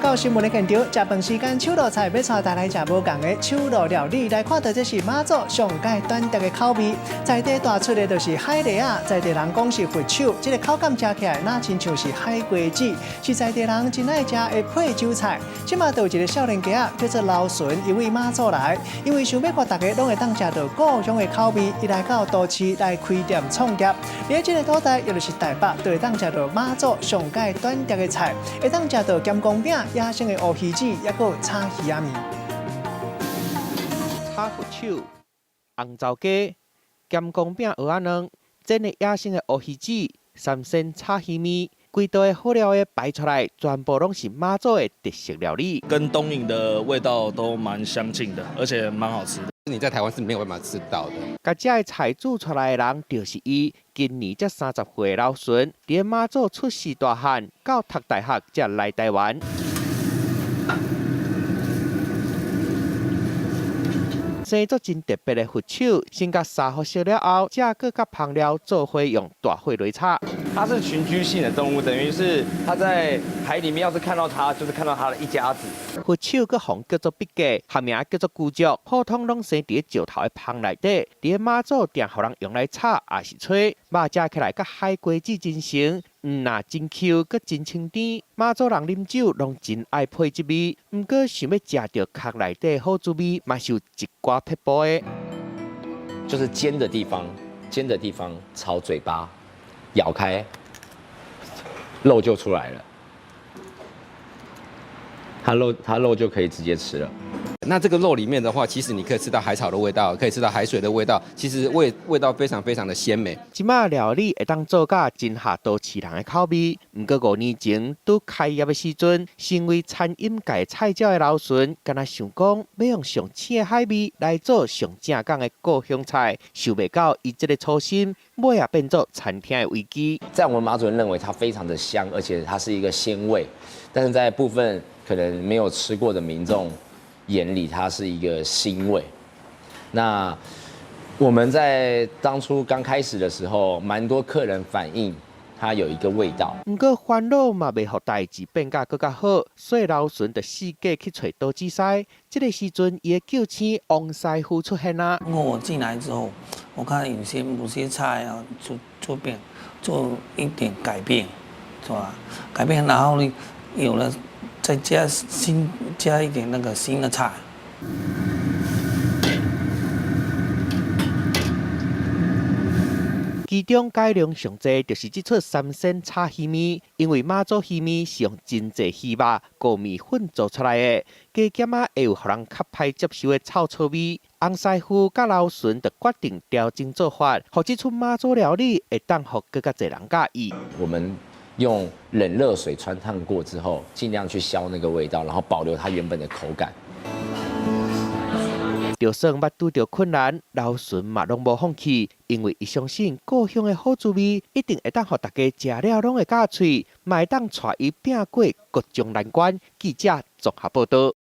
到新聞的現場，食飯時間手路菜欲帶大家來食無仝的手路料理，來看著這是媽祖上蓋單獨的口味，在地大出的就是海螺仔，在地人講是佛手，這個口感食起來若親像是海瓜子，是在地人真愛食的配酒菜。這馬就有一個少年家叫做劉純，伊為媽祖來，因為想欲予大家攏會當食著故鄉的口味，伊來到都市來開店創業。佇這個所在，也就是台北，就會當食著媽祖上蓋單獨的菜，會當食著鹹公餅、野生的烏魚子，抑閣有炒魚仔麵。炒佛手、紅糟雞、鹹公餅、蚵仔卵、煎的野生的烏魚子、三鮮炒魚麵，規道的好料的擺出來，全部攏是媽祖的特色料理。跟東引的味道都蠻相近的，而且蠻好吃的。你在台灣是沒有辦法吃到的。共這个菜煮出來的人就是伊，今年才30歲的老孫，佇媽祖出世大漢，到讀大學才來台灣。生做真特別的佛手，先共殺好熟了後，才閣佮香料做伙用大火來炒。它是群居性的動物，等於是它在海裡面，要是看到它，就是看到它的一家子。佛手閣予叫做筆架，學名叫做龜石，普通攏生佇石頭的縫內底。佇媽祖定予人用來炒，抑是炊，肉食起來佮海瓜子真像，毋若真 Q，閣真清甜。媽祖人啉酒攏真愛配這味，毋過想欲食著殼內底好滋味，嘛是有一寡撇步的。就是尖的地方，尖的地方朝嘴巴。咬開，肉就出來了。它肉就可以直接吃了。那這個肉裡面的話，其實你可以吃到海草的味道，可以吃到海水的味道，其實味道非常非常的鮮美。這馬料理會當做甲真合都市人的口味。毋過5年前拄開業的時陣，身為餐飲界菜鳥的劉純，敢若想講欲用上鮮的海味來做上正港的故鄉菜，想袂到伊這個初心，尾仔變做餐廳的危機。在我們馬祖人認為它非常的香，而且它是一個鮮味，但是在部分可能沒有吃過的民眾眼裡，它是一個腥味。那我們在當初剛開始的時候，蠻多客人反映它有一個味道。毋過煩惱嘛袂予代誌變甲閣較好，所以劉純就四界去揣刀子師。這個時陣，伊的救星王師傅出現啦。我進來之後，我看有些某些菜啊，做變做一點改變，是吧？改變，然後呢，有了再加新加一點那個新的菜。其中改良上濟就是這齣三鮮炒魚麵，因為媽祖魚麵是用真濟魚肉、高麵粉做出來的，加減仔會有予人較歹接受的臭臭味。洪師傅佮劉純就決定調整做法，予這齣媽祖料理會當予閣較濟人佮意。我們用冷熱水汆燙過之後，盡量去消那個味道，然後保留它原本的口感。就算捌拄著困難，劉純嘛攏無放棄，因為伊相信故鄉的好滋味一定會當予大家食了攏會咬喙，嘛會當帶伊拚過各種難關。記者綜合報導。